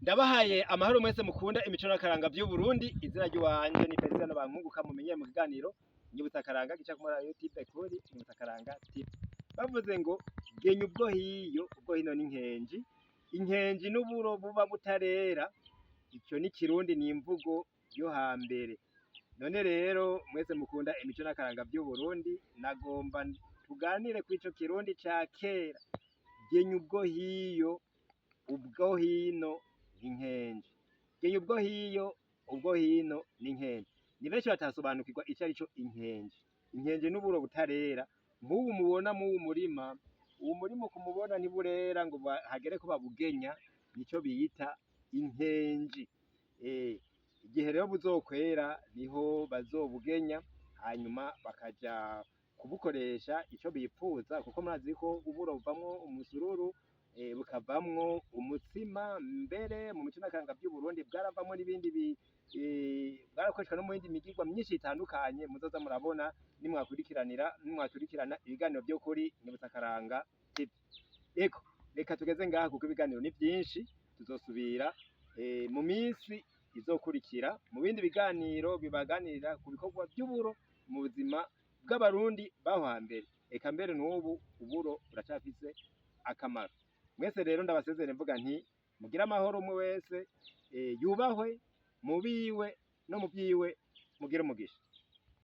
Ndabahaye amahoro mwese mukunda imico n'akaranga vy'Uburundi. Izina ry'iwanje ni Feliciano Bankunguka, mumenyeye mu kiganiro Nyibutsa Akaranga gica kuri YouTube kuri Nyibutsa Akaranga TV. Bavuze ngo genya ubwo hiyo, ubwo hino n'inkenji. Inkenji n'uburo buba butarera, ico ni Kirundi, ni imvugo yo hambere. None rero mwese mukunda imico n'akaranga vy'Uburundi, nagomba tuganire kw'ico Kirundi ca kera. Genya ubwo hiyo, ubwo hino n'inkenji. Genya ubwo hiyo, ubwo hino n'inkenji. Ni benshi batasobanukirwa ico arico inkenji. Inkenji n'uburo butarera. Nk'ubu mubona mw'uwu murima, uwu murima uku mubona ntiburera ngo hagere ko babugenya, nico bita inkenji. Igihe rero buzokwera niho bazobugenya, hanyuma bakaja kubukoresha ico bipfuza, kuko murazi ko uburo buvamwo umusururu, bukavamwo umutsima. Mbere mu mico n'akaranga vy'Uburundi bwaravamwo n'ibindi, bwarakoreshwa no mu yindi migirwa myinshi itandukanye muzoza murabona nimwakurikirana ibiganiro vyo kuri Nyibutsa Akaranga TV. Ego, reka tugeze ngaha kuko ibiganiro ni vyinshi, tuzosubira mu minsi izokurikira mu bindi biganiro bibaganirira ku bikorwa vy'uburo mu buzima bw'Abarundi baho hambere. Eka mbere n'ubu uburo buracafise akamaro. Mwese rero ndabasezere mvuga nti mugire amahoro, umwe wese yubahwe mu biwe no mu vyiwe, mugire umugisha.